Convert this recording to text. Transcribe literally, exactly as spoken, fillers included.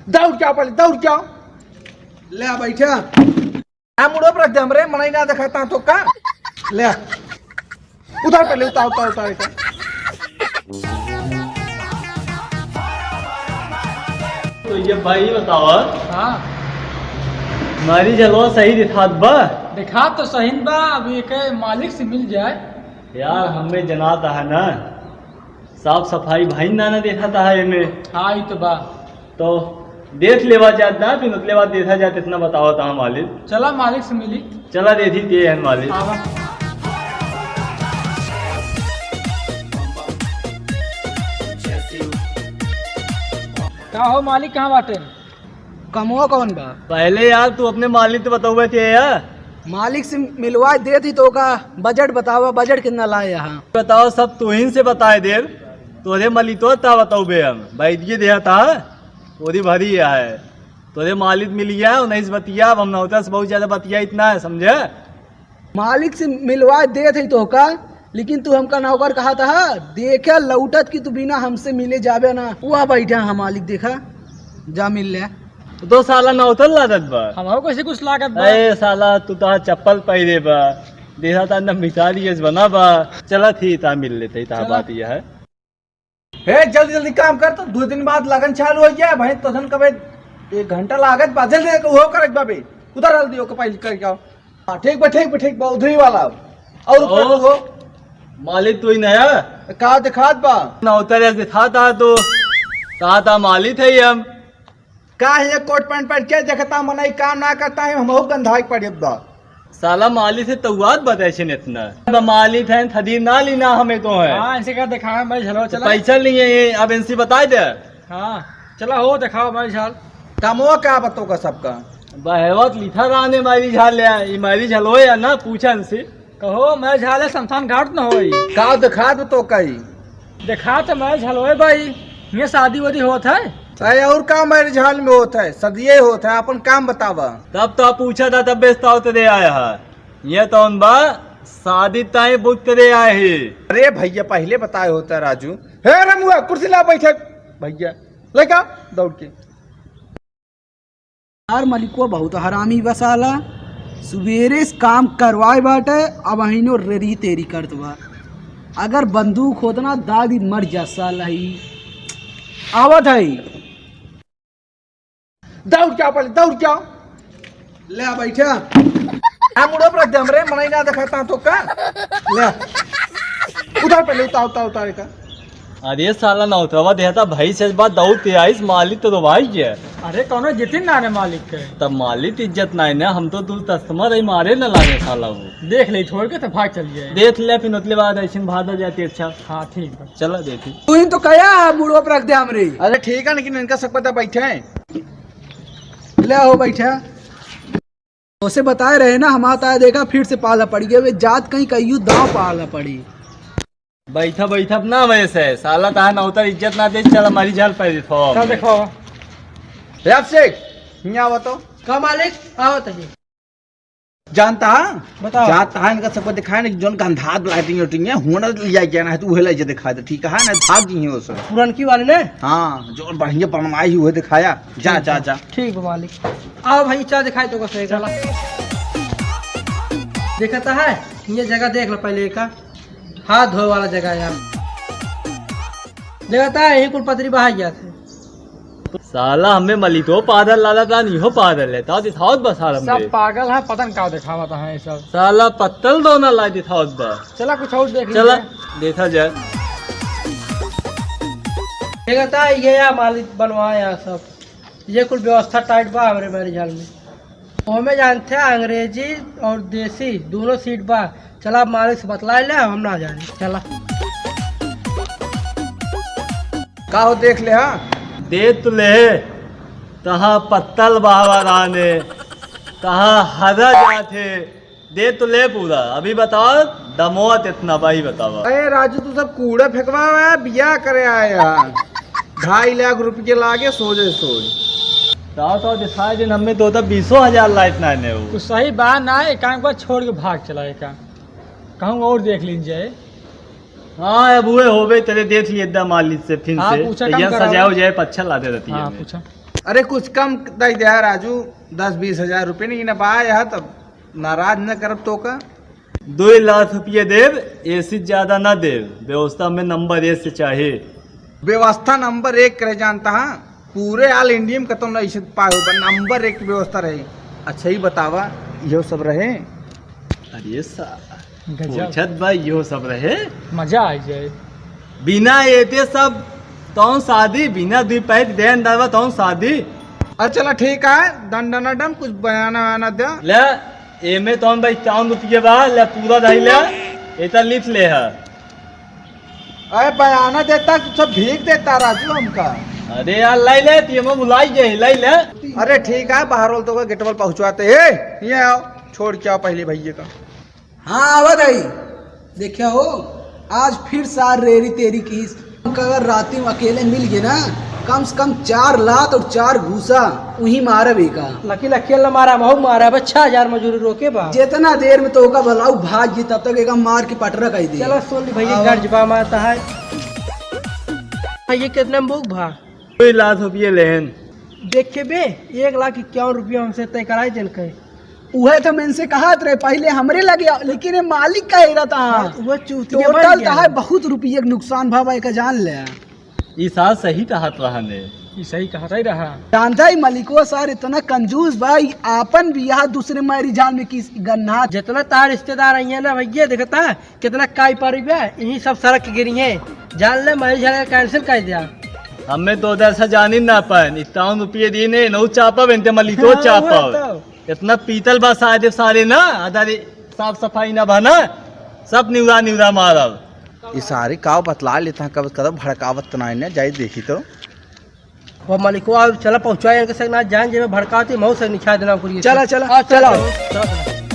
दौड़ के आओ पहले, दौड़ के आओ। ले आ, बैठा। आ, मुड़ो पर रख दे हमरे, मनई ना देखाता तो का? ले आ। उतार पहले, उतार, उतार, उतार, उतार। तो ये भाई बतावा। हाँ। हमारी जलवा सही दिखात बा? दिखात तो सही बा, अब ये के मालिक से मिल जाए। यार, हमें जनाता है ना, साफ सफाई भाई ना, ना देखाता है एमे। हाँ, ई तो बा। तो देख लेवा जात ना, फिर उतले बाद देखा जात, इतना बतावा था मालिक। चला मालिक से मिली। चला देखी के है मालिक। आवा। का हो मालिक, कहाँ बाटे? कमवा कौन बा? पहले यार तू अपने मालिक से बतौबे के यार। मालिक से मिलवा देत ही तो का बजट बतावा, बजट कितना लाए यहाँ? बताओ, सब तू ही से बताए देर। तोरे मलितो ता बतौबे हम। बैठिए देहा ता, ओदी भरी है। तोरे मालिक मिल गया, उन्नीस बतिया, अब हम नौता से बहुत ज्यादा बतिया इतना है, समझे? मालिक से मिलवा देत ही तो का, लेकिन तू हमका नौकर कहा था, देखे लौटत कि तू बिना हमसे मिले जाबे ना। वह बैठा है मालिक, देखा, जा मिल ले। तो साला नौतर लागत बा। हमहू कैसे कुछ लागत बा। ए साला, तू तो चप्पल पहिरे बा, देखा ता अंदर मितारी जैस बना बा। चला थी ता मिल लेते ही, ता चला। बात यह है। हे, जल्दी जल्दी काम कर, तो दो दिन बाद लगन चालू हो गया भाई। तो धन कबे एक घंटा लागत बा, जल्दी वो करत बा बे। उधर हल्दी ओके पहले करके आओ। हाँ, ठीक बा, ठीक बा, ठीक बा, उधरी वाला। और ऊपर ओ, वो। मालिक तू ही नया। का दिखात बा? नौतर दिखाता तो, कहा था मालिक है हम। का है ये कोट पैंट पहन के देखता, मनई काम ना करता है, हमहू गंधाई पड़े बा। साला मालिक से तौआत बताए छे इतना। अब मालिक है, थदीर ना लीना हमें तो है। हाँ, इनसे का दिखावे, मैं झलो चला। पैसा लिए, अब इनसे बताए दे। हाँ, चला हो, दिखाओ मैं झाल। कमो का बतो का सबका? बहवत लिखा राने मारी झाल ले, ई मारी झाल हो या ना, पूछा इनसे। कहो, मैं झाले शमशान घाट न होई। का दिखात तो कई? दिखात मैं झाल होए भाई, ये शादी वादी होत है? अरे और का मारी झाल में होत है? सदिये होत है, अपन काम बतावा। तब तो पूछा था, तब बेचता होते दे आया है। ये तो उन बा शादी ताई बुक करे आए ही। अरे भैया, पहले बताए होता राजू। हे रमुआ, कुर्सी ला बैठे। भैया, लेका दौड़ के। यार, मलिको बहुत हरामी बा साला। सुबेरे से काम करवाए बाटे, अब अहिनो रेरी तेरी करत बा। अगर बंदूक होत ना, दादी मर जा साला ही। आवत है। दौड़ के आओ पहले, दौड़ के आओ। ले आ, बैठा। आ, मुड़ो पर रख दे हमरे, मनई ना देखाता तो का? ले आ। उतार पहले, उतार, उतार, उतार का। अरे साला नौतरवा देहता भाई से बात दौड़ के आइस, मालिक तो भाई है। अरे कौनो इज्जत ना रे मालिक के। तब मालिक इज्जत ना है ना, हम तो तू कस्टमर है, मारे ना लागे साला वो। देख ले, छोड़ के तो भाग चल गए। देख ले, फिर उतले बाद ऐसे भाग जाती। अच्छा। हाँ, ठीक बा। चला देखी। तू ही तो कहा है, मुड़वा पर रख दे हमरे। अरे ठीक है, लेकिन इनका सब पता बैठे हैं। ले आओ बैठा। उसे बताए रहे ना, हमारा ताया देखा फिर से पाला पड़ गया, वे जात कहीं कहियो दाव पाला पड़ी। बैठा बैठा अपना वैसे, साला ताहा नौतर इज्जत ना दे, चल हमारी झाल पै देथो। चल देखो। यार से, यहाँ बताओ। का मालिक? आवत है। जानता है? बताओ। जानता है, इनका सबको दिखाए ना, जोन गंधात लाइटिंग उटिंग है, होना लिया गया ना है, तू उहे ले जा दिखा दे, ठीक है ना, भाग गई है उसे। पुरनकी वाली ने? हाँ, जो बढ़िया बनवाई हुए दिखाया, जा, ठीक जा, बा। जा। ठीक बा मालिक। आओ भाई, चाह दिखाई तो बस एक। चला। देखता है, ये जगह देख लो पहले का, हाथ धोए वाला जगह यार। देखता है, यही कुल पतरी बहा गया था। साला हमें मलितो पागल लाला था, नहीं हो पागल है, ता दिखावत बस साला सब हमें। पागल है, पता नहीं का दिखावत है ये सब। साला पत्तल दो ना ला दिखावत बा। चला कुछ और देख चला, लीजिए। देखा जाए। देखता है, ये या मालिक बनवाए यहाँ सब। ये कुल व्यवस्था टाइट बा हमरे मैरिज हॉल में। ओमे जानते हैं, अंग्रेजी और देसी दोनों सीट बा। चला, मालिक से बतला ले, हम ना जाने। चला। का हो, देख ले, हाँ? दे तो ले, कहाँ पत्तल बहावा राने, कहाँ हरा जात है, दे तो ले पूरा, अभी बताओ, दमोत इतना भाई बतावा। अरे राजू, तू सब कूड़ा फेंकवा आया, बिया करे आया। ढाई लाख रुपये लागे सोझे सोझ। ताव ताव दिखाए दिन हमें तो तब बीसो हजार लाइट ना ने हो। तो सही बात ना है, काम को छोड़ के भाग चला है का, कहूँ और देख लीजिए। हाँ, अब हुए होबे, तेरे देख लिए एकदम मालिक से फिर हाँ, से। पूछा तो कम यह करावा। सजाओ जाए, अच्छा लाते रहती है हाँ, हमें। पूछा। अरे कुछ कम दइ द्या राजू, दस बीस हजार रुपये नहीं ना बा, यह तब नाराज न करब तोका। दुइ लाख रुपये देब, एसे ज्यादा ना देब, व्यवस्था में नंबर एक से चाही। व्यवस्था नंबर एक करे जानता हाँ, पूरे all India में कतौ ना ऐसे पाए हो, नंबर एक व्यवस्था रहे। अच्छा ही बतावा, इहो सब रहे? अरे सा-, गजब। पूछत बा, इहो सब रहे? मजा आ जाए। बिना एते सब तौन शादी, बिना दुइ पैक देन दावा तौन शादी। अच्छा चला ठीक है, डन डन डन, कुछ बयाना वयाना दे। ले, एमे तौन भाई तौन रुपये बा, ले पूरा धइ ले, एता लिख ले है। अरे बयाना देता, तू सब भीख देता राजू हमका। अरे यार, लाई ले, तू हमें बुलाई गए, लाई ले। अरे ठीक है, बाहर वाल तो गेट वाल पहुँचवाते हैं। ये आओ, छोड़ के आओ पहले भैया का। हाँ, आवत है। देखिया हो, आज फिर सार रेरी तेरी की। हमका अगर राती में अकेले मिल गए ना, कम से कम चार लात और चार घूसा उही मारब एका। लेकिन अकेला मारा, बहुत मारा, बस छह हजार मजूरी रोके बा। जितना देर में तोका भलाऊ भाग जी, तब तक एका मार के पटरा कइ दे। चलो, सुन ली भैया, आवा। गर्ज बा मारता है। ये कितना में बुक भा? दुइ लाख रुपये लेहन। देखे बे, एक लाख इक्यावन रुपया हमसे तय कराई देन कहे। उहे तो मैं इनसे कहत रहे, पहिले हमरे लगे आओ, लेकिन ये मालिक का हेरा था। हाँ, तो वो चूतिया बन टोटल गया। तो है बहुत रुपये के नुकसान भा भाई का जान ले। ई साल सही कहत रहा ने। ई सही कहत ही रहा। जानता ही मलिको सार इतना कंजूस भाई, आपन बियाह दूसरे मैरिज हॉल में किस गन्ना। जितना तार रिश्तेदार आई है ना भैया, देखता कितना काई पारी बे, यही सब सड़क के गिरी है। जान ले, मैरिज हॉल का कैंसिल कर दिया। हमें तो उधर से जानी ना पाए, इक्यावन रुपये दी ने, नौ चापा बनते मलिको हाँ, चापा। वो तो। इतना पीतल बा सारे, सारे ना, अदारे साफ सफाई ना बा ना, सब निउरा निउरा मारब। ई सारे का बतला लेता है, कब कदम भड़कावत तो ना है ना, जाई देखी तो। वो मलिको, अब चला पहुँचवा इनके संग ना जान, जेमे भड़कावती, मऊ से निछा देना कुरिये। चला, चला, आ, चला, चला। चला, चला।